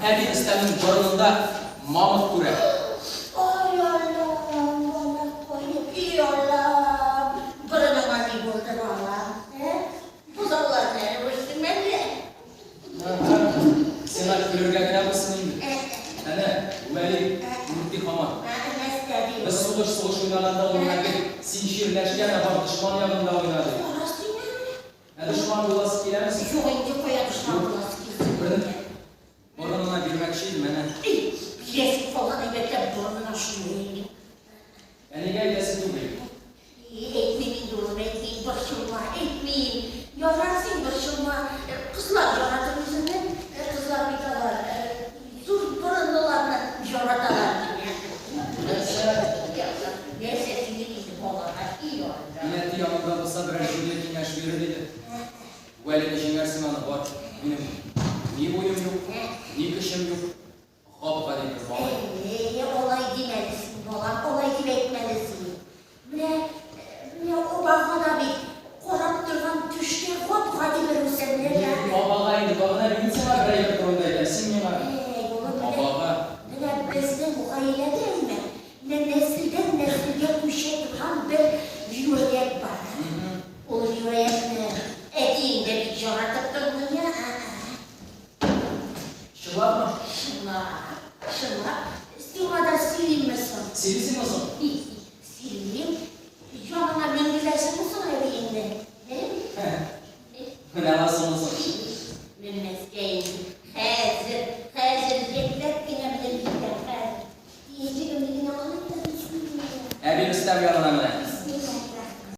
Әби Рөстәмнең борынында мамык күрә. Ай, Аллам, балакаем, и Аллам, борыныңа ни булды, балам, ә? Бозауларны әле үстең мәллә? Ага, сиңа көлергә генә булсын инде. Әнә, Вәли үрти һаман. Нәрсә ди? Без сугыш-сугыш уйнаганда ул миңа гел, син чирләшкән, ә бар дошман ягында уйна, ди. Кара син әле. Ә дошман буласы киләме сиңа? Юк инде, кая дошман буласы килсен. Берне борынына бирмәкче идем, әнә. Эй, бирәсең калган әйбәтләп борынына шуны инде.